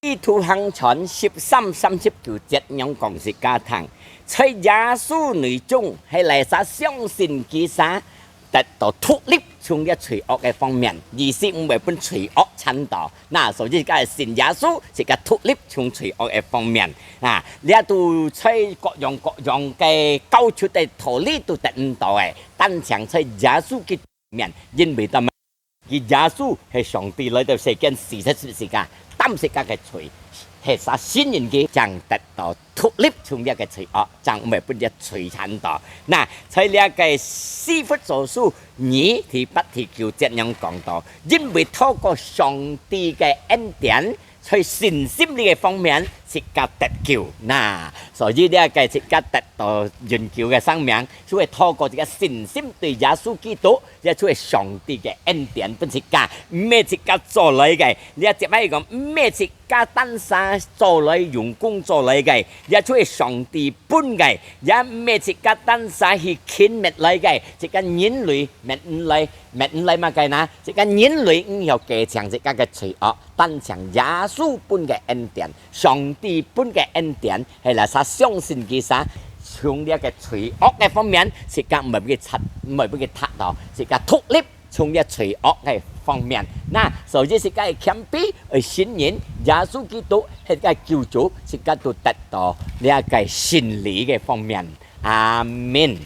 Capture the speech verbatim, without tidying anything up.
使徒行傳十三三十九節仰講自家聽，在耶穌內中係哪儕相信佢儕，得到獨立從這罪惡个方面，意思毋會分罪惡纏到。那所以自家信耶穌，自家獨立從罪惡个方面。啊，這都在各樣各樣个教出个道理都得毋到个，單淨在耶穌基督面，因為到 佢耶穌係上帝來到世間死在十字架，擔自家个罪，係啥信人佢正得到獨立從這个罪惡，正毋會分這罪纏到。那，在這个以弗所書二第八第九節仰講到，因為透過上帝个恩典，在信心這个方面，自家得救。那，所以這个自家得到永久个生命，就係透過自家信心對耶穌基督， 這就係上帝个恩典分自家，毋係自家做來个。這接下來講，毋係自家單儕做來用功做來个，這就係上帝分个，也毋係自家單儕去勤搣來个，自家人類搣毋來，搣毋來麼个呢？自家人類毋曉計淨自家个罪惡，單淨耶穌分个恩典，上帝分个恩典， 係哪儕相信佢儕，從這个罪惡个方面，自家毋會分佢插，毋會分佢踏到，自家獨立從這罪惡个方面。那，所以自家个謙卑，愛信任耶穌基督係个救主，自家都得到這个勝利个方面。阿們。